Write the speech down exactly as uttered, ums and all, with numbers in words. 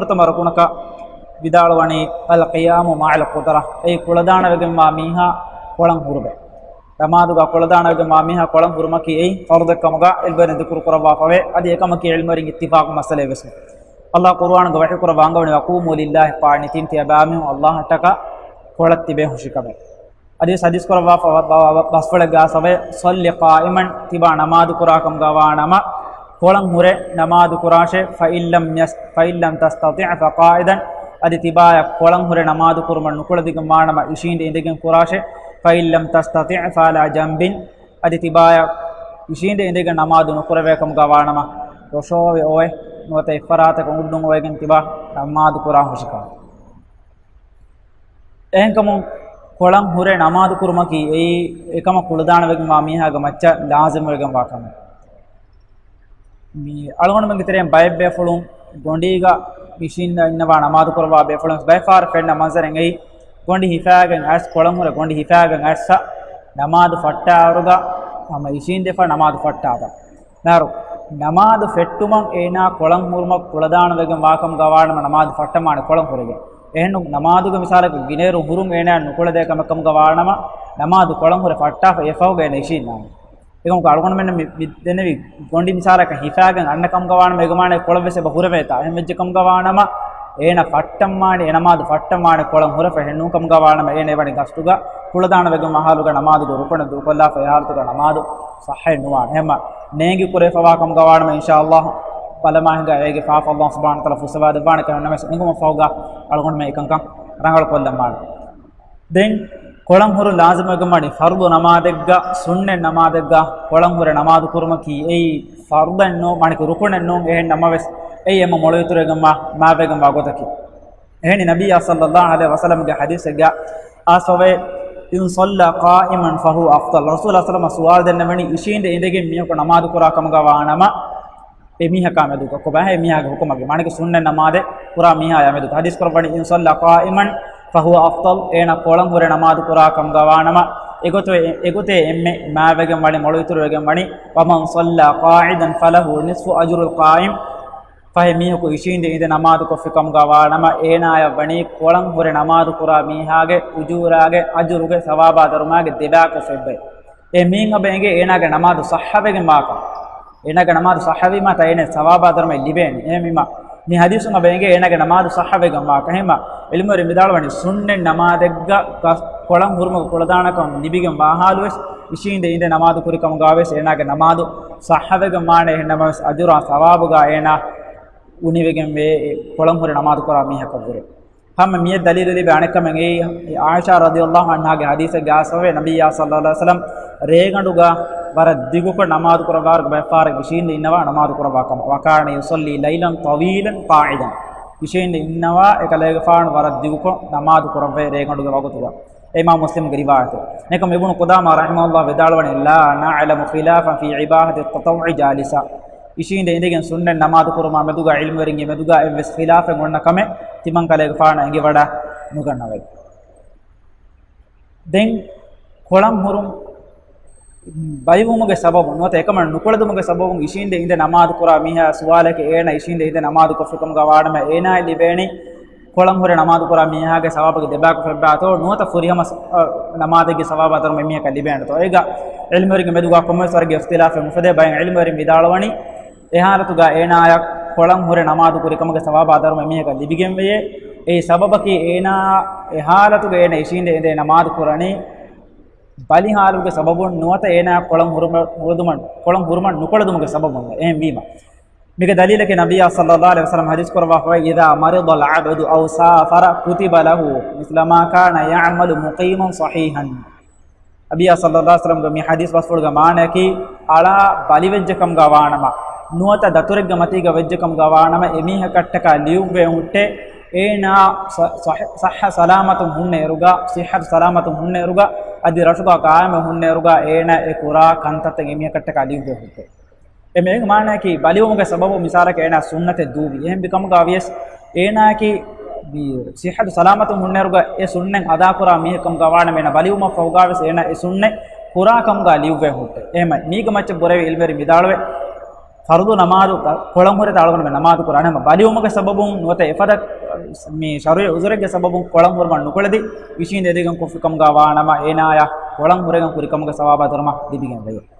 ފުރަތަމަ ރުކުނަކަށް ވިދާޅުވަނީ القيام مع القدرة، އެއީ ކުޅަދާނަވެގެންވާ މީހާ ކޮޅަން ހުރުމެ. ނަމާދުގަ ކުޅަދާނަވެގެންވާ މީހާ ކޮޅަން ހުރުމަކީ އެއީ ފަރުޟެއްކަމުގަ ޢިލްމުވެރިން ޛިކުރު ކުރައްވާފަވޭ. އަދި އެކަމަކީ ޢިލްމުވެރިން އިއްތިފާޤު މައްސަލައެއް ވެސް. ﷲ ޤުރުއާނުގަ ވަޙީ ކުރައްވާ އަންގަވަނީ وقوموا لله قانتين، ތިޔަބައިމީހުން ﷲ އަށްޓަކާ ކޮޅަށް ތިބޭ ހުށިކަމެއް. އަދިވެސް ޙަދީޘް ކުރައްވާ ބަ-، ބަ-، ބަސްފުޅެއްގަ ސަބައެ، صل قائما، ތިބާ ނަމާދު ކުރާ ކަމުގަ ވާނަމަ، ކޮޅަން ހުރެ ނަމާދު ކުރާށޭ، فإن لم يس-، فإن لم تستطع فقاعدا، އަދި ތިބާޔަށް ކޮޅަން ހުރެ ނަމާދު ކުރުމަށް ނުކުޅެދިގެން ވާނަމަ، އިށީނދެ އިނދެގެން ކުރާށޭ، فإن لم تستطع فعلى جنب، އަދި ތިބާޔަށް އިށީނދެ އިނދެގެން ނަމާދު ނުކުރެވޭ ކަމުގަ ވާނަމަ، ރޮށޯވެ އޮވެ، ނުވަތަ އެއްފަރާތަކަށް އުޑުން އޮވެގެން ތިބާ ނަމާދު ކުރާ ހުށިކަމެއް. އެހެންކަމުން ކޮޅަން ހުރެ ނަމާދު ކުރުމަކީ އެއީ އެކަމަށް ކުޅަދާނަވެގެންވާ މީހާގެ މައްޗަށް ލާޒިމުވެގެންވާ ކަމެއް. މި އަޅުގަނޑުމެންގެ ތެރެއިން ބައެއް ބޭފުޅުން ގޮނޑީގަ އިށީންދެ އިންނަވާ ނަމާދު ކުރައްވާ ބޭފުޅުން ބައެއް ފަހަރު ފެންނަ މަންޒަރެއް އެއީ، ގޮނޑި ހިފާގެން އައިސް، ކޮޅަން ހުރެ ގޮނޑި ހިފާގެން އައިސް ނަމާދު ފައްޓާއިރުގަ ހަމަ އިށީނދެފަ ނަމާދު ފައްޓާފަ. މިހާރު ނަމާދު ފެއްޓުމަށް އޭނާ ކޮޅަން ހުރުމަށް ކުޅަދާނަވެގެން ވާކަމުގަ ވާނަމަ ނަމާދު ފައްޓަމާނެ ކޮޅަން ހުރެގެން. އެހެންނު ނަމާދުގެ މިސާލަކަށް ގިނައިރު ހުރުން އޭނާ ނުކުޅެދޭ ކަމެއް ކަމުގަ ވާނަމަ ނަމާދު ކޮޅަން ހުރެ ފައްޓާފަ އެފަހުގަ އޭނަ އިށީންނާނެ. އެކަމަކު އަޅުގަނޑުމެންނަށް މި، މި ދެންނެވި ގޮނޑި މިސާލަކަށް ހިފާގެން އަންނަ ކަމުގަ ވާނަމަ އޭގެ މާނަ ކޮޅަށް ވެސް އެބަ ހުރެވޭތާ. އެހެން ވެއްޖެ ކަމުގަ ވާނަމަ އޭނަ ފައްޓަންވާނެ، އެ ނަމާދު ފައްޓަންވާނެ ކޮޅަން ހުރެފަ. އެހެން ނޫން ކަމުގަ ވާނަމަ އޭނަ އެވަނީ ގަސްތުގަ ކުޅަދާނަވެގެން ވާ ހާލުގަ ނަމާދުގެ ރުކުނެއް ދޫކޮށްލާފަ އެ ހާލަތުގަ ނަމާދު ޞައްޙައެއް ނުވާނެ. އެހެންމަ ނޭނގި ކުރެވިފަވާ ކަމުގަ ވާނަމަ އިންޝާﷲ ބަލަމާ ހިނގާ އޭގެ ފާފަ ﷲ ސުބްޙާނަހޫ ވަތަޢާލާ ފުއްސަވާ ދެއްވާނެ ކަމެއް ނަމަވެސް އެނގުމަށްފަހުގަ އަޅުގަނޑުމެން އެކަންކަން ރަނގަޅު ކޮށްލަންވާނެ. ދެން ކޮޅަން ހުރުން ލާޒިމުވެގެން ވަނީ ފަރުޟު ނަމާދެއްގަ، ސުންނަތް ނަމާދެއްގަ ކޮޅަން ހުރެ ނަމާދު ކުރުމަކީ އެއީ ފަރުޟެއް ނޫން، މާނައަކީ ރުކުނެއް ނޫން. އެހެން ނަމަވެސް އެއީ އެންމެ މޮޅު އިތުރުވެގެންވާ މާތްވެގެންވާ ގޮތަކީ. އެހެނީ ނަބިއްޔާ ޞައްލައްލާހު ޢަލައިހި ވަސައްލަމްގެ ޙަދީޘެއްގަ އާސޮވޭ، إن صلى قائما فهو أفضل. ރަސޫލާ ޞައްލަމް ސުވާލު ދެންނެވެނީ އިށީނދެ އިނދެގެން މީހަކު ނަމާދު ކުރާ ކަމުގަ ވާނަމަ، އެމީހަކާ މެދުގަ ކޮބާހޭ އެމީހާގެ ޙުކުމަކީ؟ މާނައަކީ ސުންނަތް ނަމާދެއް ކުރާ މީހާޔާ މެދުގަ. ޙަދީޘް ކުރައްވަނީ، إن صلى قائما فهو أفضل، އޭނަ ކޮޅަން ހުރެ ނަމާދު ކުރާ ކަމުގަ ވާނަމަ، އެގޮތު، އެގޮތޭ އެންމެ މާތްވެގެން ވަނީ، މޮޅު އިތުރުވެގެން ވަނީ، ومن صلى قاعدا فله نصف أجر القائم. ފަހެ މީހަކު އިށީނދެ އިނދެ ނަމާދު ކޮށްފި ކަމުގަ ވާނަމަ، އޭނާޔަށް ވަނީ ކޮޅަން ހުރެ ނަމާދު ކުރާ މީހާގެ އުޖޫރާގެ، އަޖުރުގެ، ސަވާބާ ދަރުމައިގެ ދެބައިކުށް އެއްބައި. އެ މީން އެބަ އެނގޭ އޭނާގެ ނަމާދު ޞައްޙަވެގެން ވާކަން. އޭނާގެ ނަމާދު ޞައްޙަވީމާ ތާ އޭނަ ސަވާބާ ދަރުމައެއް ލިބޭނެ. އެހެންވީމާ، މި ޙަދީޘުން އެބަ އެނގޭ އޭނާގެ ނަމާދު ޞައްޙަވެގެން ވާކަން. އެހެންމާ، ޢިލްމުވެރިން ވިދާޅުވަނީ ސުންނަތް ނަމާދެއްގަ ގަސް-، ކޮޅަން ހުރުމުގެ ކުޅަދާނަކަން ލިބިގެން ވާ ޙާލުވެސް، އިށީނދެ އިނދެ ނަމާދު ކުރި ކަމުގަވެސް އޭނާގެ ނަމާދު ޞައްޙަވެގެން ވާނެ. އެހެން ނަމަވެސް އަޖުރާ ސަވާބުގަ އޭނާ އުނިވެގެން ވޭ، އެ ކޮޅަން ހުރެ ނަމާދު ކުރާ މީހަކަށްވުރެ. ހަމަ މިއަށް ދަލީލު ލިބޭ އަނެއްކަމެއް އެއީ، އާއިޝާ ރަޟިޔަﷲ ޢަންހާގެ ޙަދީޘެއްގަ އާސޮވޭ، ނަބިއްޔާ ޞައްލައްލާހު ޢަލައިހި ވަސައްލަމް ރޭގަނޑުގަ ވަރަށް ދިގުކޮށް ނަމާދު ކުރައްވާއިރު ބައެއްފަހަރަށް އިށީނދެ އިންނަވާ ނަމާދު ކުރައްވާ ކަމަށް. وكان يصلي ليلا طويلا قاعدا. އިށީނދެ އިންނަވާ އެކަލޭގެފާނު ވަރަށް ދިގުކޮށް ނަމާދު ކުރައްވޭ ރޭގަނޑުގެ ވަގުތުގަ. އިމާމް މުސްލިމްގެ ރިވާޔަތެއް. އެކަމް އިބްނު ޤުދާމާ ރަޙިމަހުﷲ ވިދާޅުވަނީ، لا نعلم خلافا في إباحة التطوع جالسا. އިށީނދެ އިނދެގެން ސުންނަތް ނަމާދު ކުރުމާ މެދުގަ އެއްވެސް ޚިލާފެއް އޮންނަ ކަމެއް ތިމަން ކަލޭގެފާނަށް އެނގިވަޑަ ނުގަންނަވައި. ދެން ކޮޅަން ހުރުން ބަލިވުމުގެ ސަބަބުން ނުވަތަ އެކަމަށް ނުކުޅެދުމުގެ ސަބަބުން އިށީނދެ އިނދެ ނަމާދު ކުރާ މީހާ ސުވާލެކޭ، އޭނަ އިށީނދެ އިނދެ ނަމާދު ކޮށްފި ކަމުގަ ވާނަމަ އޭނާއަށް ލިބޭނީ ކޮޅަން ހުރެ ނަމާދު ކުރާ މީހާގެ ސަވާބުގެ ދެބައިކުށް އެއްބައިތޯ ނުވަތަ ފުރިހަމަ ސ-، އަ، ނަމާދެއްގެ ސަވާބާ ދަރުމަ އެމީހަކަށް ލިބޭނެތޯ؟ އޭގަ ޢިލްމުވެރިންގެ މެދުގަ ކޮންމެވެސް ވަރެއްގެ އިޚްތިލާފެއް އުފެދޭ. ބައެއް ޢިލްމުވެރިން ވިދާޅުވަނީ އެ ޙާލަތުގަ އޭނާޔަށް ކޮޅަން ހުރެ ނަމާދު ކުރި ކަމުގެ ސަވާބާ ދަރުމަ އެމީހަކަށް ލިބިގެންވެޔޭ. އެއީ ސަބަބަކީ އޭނާ އެ ޙާލަތުގަ އޭނަ އިށީނދެ އިނދެ ނަމާދު ކުރަނީ ބަލި ޙާލުގެ ސަބަބުން ނުވަތަ އޭނާ ކޮޅަން ހުރުމަ-، ހުރެދުމަށް، ކޮޅަން ހުރުމަށް ނުކުޅެދުމުގެ ސަބަބުން. އެހެންވީމަ، މީގެ ދަލީލަކީ ނަބިއްޔާ ޞައްލައްލާހު ޢަލައިހި ވަސައްލަމް ޙަދީޘް ކުރައްވާފައި، إذا مرض العبد أو سافر كتب له مثل ما كان يعمل مقيما صحيحا. ނަބިއްޔާ ޞައްލައްލާހު ޢަލައިހި ވަސައްލަމްގެ މި ޙަދީޘް ބަސްފުޅުގެ މާނައަކީ، އަޅާ ބަލިވެއްޖެ ކަމުގަ ވާނަމަ، ނުވަތަ ދަތުރެއްގެ މަތީގަ ވެއްޖެ ކަމުގަ ވާނަމަ، އެމީހަކަށްޓަކާ ލިޔުއްވެ ހުއްޓޭ، އޭނާ ޞަ-، ޞައްޙަ، ޞައްޙަ ސަލާމަތުން ހުންނަ އިރުގަ، ޞިއްޙަތު ސަލާމަތުން ހުންނަ އިރުގަ، އަދި ރަށުގަ ޤާއިމު ހުންނަ އިރުގަ، އޭނާ އެ ކުރާ ކަންތައްތައް އެމީހަކަށްޓަކާ ލިޔުއްވެ ހުއްޓޭ. އެމެ މާނައަކީ، ބަލިވުމުގެ ސަބަބު މިސާލަކަށް އޭނާ ސުންނަތެއް ދޫވި. އެހެން ބިކަމުގަ ވިޔަސް، އޭނާއަކީ މި ޞިއްޙަތު ސަލާމަތުން ހުންނައިރުގަ އެ ސުންނަތް އަދާކުރާ މީހެއް ކަމުގަ ވާނަމަ، އޭނާ ބަލިވުމަށް ފަހުގަ ވެސް އޭނާ އެ ސުންނަތް ކުރާ ކަމުގަ ލިޔުއްވެ ހުއްޓޭ. އެހެމަ، މީގެ މައްޗަށް ބުރެވި ޢިލްމުވެރިން ވިދާޅުވޭ، ފަރުޟު ނަމާދު ކޮޅަން ހުރެތާ އަޅުގަނޑުމެން ނަމާދު ކުރާނެ ހަމަ ބަލިވުމުގެ ސަބަބުން ނުވަތަ އެފަދަ މި ޝަރުޢީ ޢުޛުރެއްގެ ސަބަބުން ކޮޅަން ހުރުމަށް ނުކުޅެދި ވިށީނދެދިގެން ކޮށްފި ކަމުގަ ވާނަމަ އޭނާޔަށް ކޮޅަން ހުރެގެން ކުރި ކަމުގެ ސަވާބާ ދަރުމަ ލިބިގެން ވޭ.